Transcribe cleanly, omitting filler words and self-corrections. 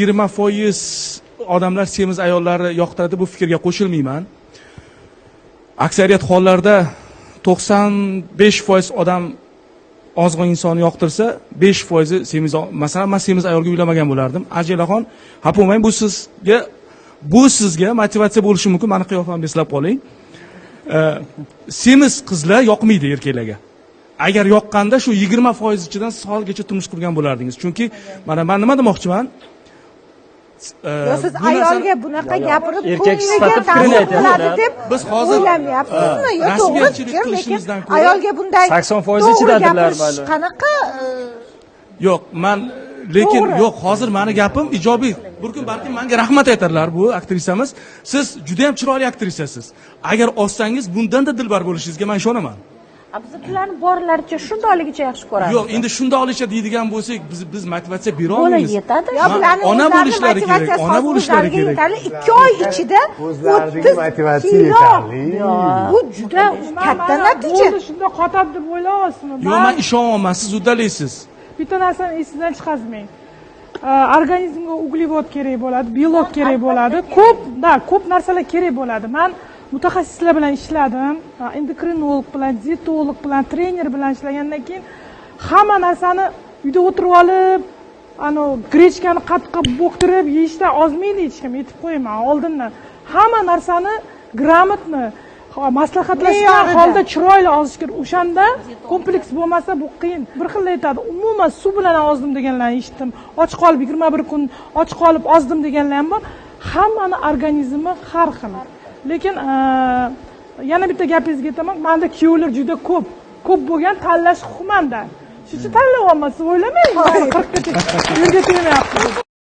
20% odamlar semiz ayollarni yoqtiradi, bu fikrga qo'shilmayman. Aksariyat hollarda 95% odam ozg'in insonni yoqtirsa, 5%i semiz. Masalan, man semiz ayolga uylanmagan bo'lardim. Ajelaxon, xafa bo'lmang, bu sizga motivatsiya bo'lishi mumkin. Mani qiyofamni eslab qoling. Semiz qizlar yoqmaydi erkaklarga. Agar yoqqanda, shu 20% ichidan siz hozirgacha turmush qurgan bo'lardingiz. Chunki mana man nima demoqchiman? Yo, siz Bu narsani- ayolga bunaqa gapirib, Erkak ko'ngliga sifatida ta'sir fikrini qiladi aytyapti. deb Biz hozir, o'ylamayapsizmi? Yo, to'g'ri rasmiyatchilik fikr, lekin qilishimizdan ko'ra- ayolga bunday 80% to'g'ri ichidadilar gapirish mayli. qanaqa Yo'q, man lekin To'g'ri. Yo'q, hozir mani gapim ijobiy. Bir kun balkim menga rahmat aytarlar bu aktrisamiz. Siz juda ham chiroyli aktrisasiz. Agar ozsangiz, bundanda dilbar bo'lishingizga man ishonaman. A biz bularni borlaricha, shundoqligicha yaxshi ko'ramiz. Yo'q, endi shundoqlicha deydigan bo'lsak, biz motivatsiya bera Bola olmaymiz. yetadi. Yo, bularni Ona o'zlarini bo'lishlari kerak, motivatsiyasi ona hozir bo'lishlari o'zlariga kerak. yetarli. 2 oy ichida O'zlaridagi 30 motivatsiya kilo. yetarli. Bu juda katta natija. Bo'ldi, shunda qotadi deb o'ylayapsizmi? Yo'q, man ishonyapman, siz uddalaysiz. Bitta narsani esingizdan chiqazmang. Organizmga uglevod kerak bo'ladi, белок kerak bo'ladi, ko'p, да, ko'p narsalar kerak bo'ladi. Man mutaxassislar bilan ishladim, endokrinolog bilan, dietolog bilan, trener bilan ishlagandan keyin hamma narsani uyda o'tirib olib, anavi гречка ni qattiq bo'ktirib yeyishdan ozmaydi hech kim, aytib qo'yaman oldindan. Hamma narsani грамотно maslahatlashgan Me'yorida. holda chiroyli ozish kerak. O'shanda kompleks bo'lmasa, bu qiyin. Bir xil aytadi, umuman suv bilan ham ozdim deganlarni eshitdim, och qolib, 21 kun och qolib ozdim deganlar ham bor. Hammani organizmi har xil. Lekin yana bitta gapingizga aytaman: manda kuyovlar juda ko'p, ko'p bo'lgan, tanlash huquqi manda. Shuning uchun tanlayapman. Siz o'ylamang, 40gacha yerga tegmayapti.